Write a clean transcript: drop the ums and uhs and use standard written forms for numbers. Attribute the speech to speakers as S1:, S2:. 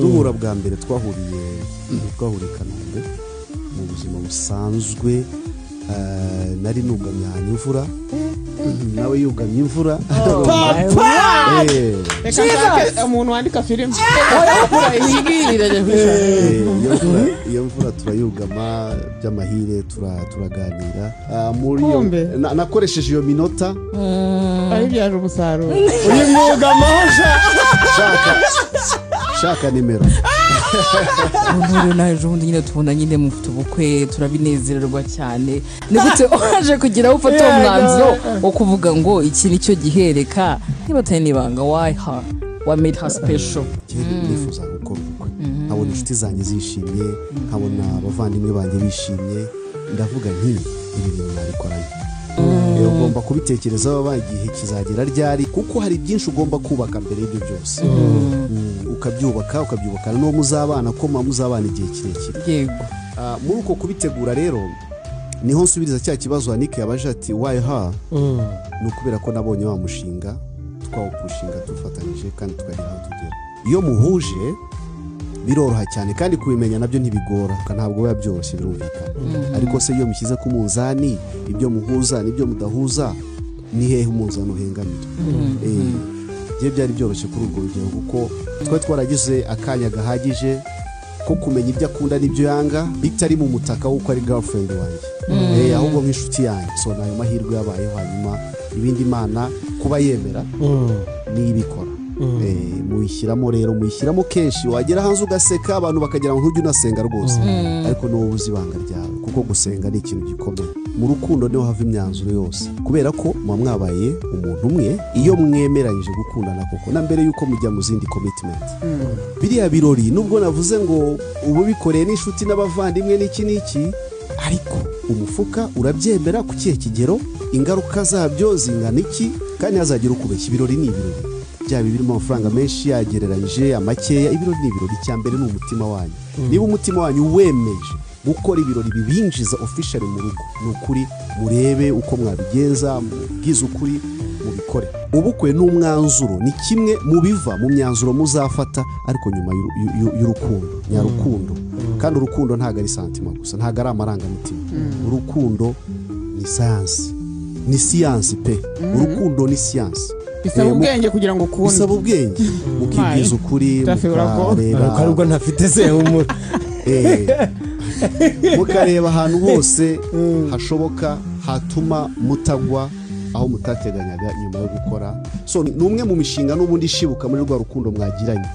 S1: Duhura bwa mbere twahuriye Kanombe mu buzima busanzwe. Nari nugamye ahantu imvura, nawe yugamye imvura.
S2: Papa! Reka nshake umuntu wandika filime.
S1: Iyo mvura turayugama by'amahire, turaganira. Nakoresheje iyo minota
S2: ayibyaje umusaruro.
S3: Uyu mwuga mahosha.
S1: Shaka nimero.
S4: Ubu nawe ejo bundi nyine tubona nyine mufite ubukwe, turabinezererwa cyane. Ni gute waje kugira aho ufata uwo mwanzuro wo kuvuga ngo iki nicyo gihereka, niba atari n'ibanga, why her, what made her special?
S1: Nifuza gukora ubukwe, nkabona inshuti zanjye zishimye, nkabona abavandimwe banjye bishimye, ndavuga nti ibi bintu nabikoranye. Ugomba kubitekerezaho igihe kizagera ryari, kuko hari byinshi ugomba kubaka mbere y'ibyo byose. Ukabyubaka ukabyubakana n'uwo muzabana, ko muzabana igihe kirekire.
S4: Yego.
S1: Muri uko kubitegura rero niho nsubiriza cya kibazo Anike yabaje ati why her? Ni ukubera ko nabonye wa mushinga twawupushinga dufatanyije kandi tukagera aho tugera. Iyo muhuje biroroha cyane, kandi kubimenya nabyo ntibigora, ntabwo biba byoroshye, birumvikana. Ariko se iyo mushyize ku munzani ibyo muhuza n'ibyo mudahuza, ni hehe umunzani uhengamira? Byari byoroshye kuri urwo rugero, kuko twari twaragize akanya gahagije ko kumenya ibyo akunda n'ibyo yanga, bitari mu mutaka w'uko ari girlfriend wanjye, ahubwo nk'inshuti yanjye. So nayo mahirwe yabayeho, hanyuma ibindi Imana kuba yemera n'ibikora. Muyishyiramo rero, muyishyiramo kenshi, wagera hanze ugaseka abantu bakagira ngo ntujye unasenga rwose, ariko ni wowe uzi ibanga ryawe, kuko gusenga ni ikintu gikomeye. Mu rukundo niho hava imyanzuro yose, kubera ko muba mwabaye umuntu umwe iyo mwemeranyije gukundana koko, na mbere yuko mujya mu zindi commitment. Biriya birori nubwo navuze ngo ubu bikoreye n'inshuti n'abavandimwe n'iki n'iki, ariko umufuka urabyemera ku kihe kigero, ingaruka zabyo zingana iki, kandi hazagira ukubeshya. Ibirori ni ibirori, byaba birimo amafaranga menshi yagereranyije amakeya, ibirori ni ibirori. Icya mbere ni umutima wanyu. Niba umutima wanyu wemeje gukora ibirori bibinjiza officially mu rugo, ni ukuri murebe uko mwabigenza, mubwize ukuri mubikore. Ubukwe ni umwanzuro, ni kimwe mu biva mu myanzuro muzafata, ariko nyuma y'urukundo nyarukundo. Kandi urukundo ntabwo ari sentiment gusa, ntabwo ari amarangamutima. Urukundo ni science, ni siyansi pe. Urukundo ni siyansi.
S2: Bisaba ubwenge kugira ngo ukunde.
S1: Bisaba ubwenge, mukibwiza ukuri,
S3: mukareba ntafite se humura.
S1: Mukareba ahantu hose hashoboka hatuma mutagwa aho mutateganyaga nyuma yo gukora. So ni umwe mu mishinga n'ubundi ishibuka muri rwa rukundo mwagiranye.